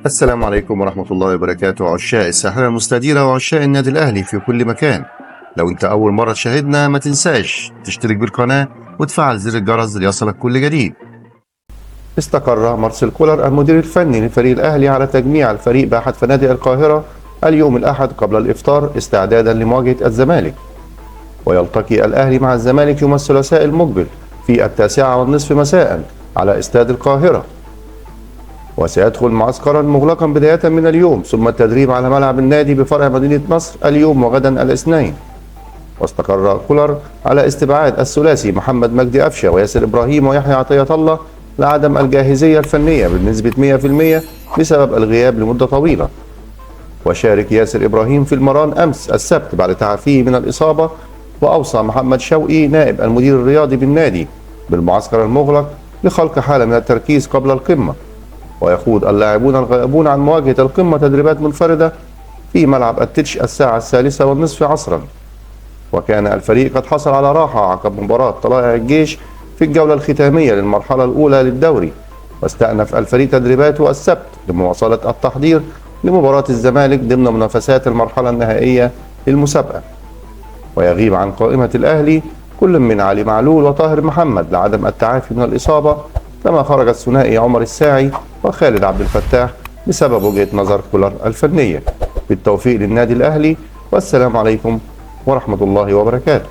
السلام عليكم ورحمة الله وبركاته، عشاق الساحرة المستديرة وعشاق النادي الأهلي في كل مكان. لو أنت أول مرة تشاهدنا ما تنساش تشترك بالقناة وتفعل زر الجرس ليصلك كل جديد. استقر مارسيل كولر المدير الفني لفريق الأهلي على تجميع الفريق بأحد فنادق القاهرة اليوم الأحد قبل الإفطار استعدادا لمواجهة الزمالك. ويلتقي الأهلي مع الزمالك يوم الثلاثاء المقبل في 9:30 مساء على استاد القاهرة. وسيدخل معسكرا مغلقا بداية من اليوم، ثم التدريب على ملعب النادي بفرع مدينة نصر اليوم وغدا الاثنين. واستقر كولر على استبعاد الثلاثي محمد مجدي قفشه وياسر إبراهيم ويحيى عطية الله لعدم الجاهزية الفنية بنسبة 100% بسبب الغياب لمدة طويلة. وشارك ياسر إبراهيم في المران أمس السبت بعد تعافيه من الإصابة. وأوصى محمد شوقي نائب المدير الرياضي بالنادي بالمعسكر المغلق لخلق حالة من التركيز قبل القمة. ويخوض اللاعبون الغائبون عن مواجهة القمة تدريبات منفردة في ملعب التتش الساعة 3:30 عصرا. وكان الفريق قد حصل على راحة عقب مباراة طلائع الجيش في الجولة الختامية للمرحلة الأولى للدوري. واستأنف الفريق تدريباته السبت لمواصلة التحضير لمباراة الزمالك ضمن منافسات المرحلة النهائية للمسابقة. ويغيب عن قائمة الأهلي كل من علي معلول وطاهر محمد لعدم التعافي من الإصابة، كما خرج الثنائي عمر الساعي وخالد عبد الفتاح بسبب وجهة نظر كولر الفنية. بالتوفيق للنادي الأهلي، والسلام عليكم ورحمة الله وبركاته.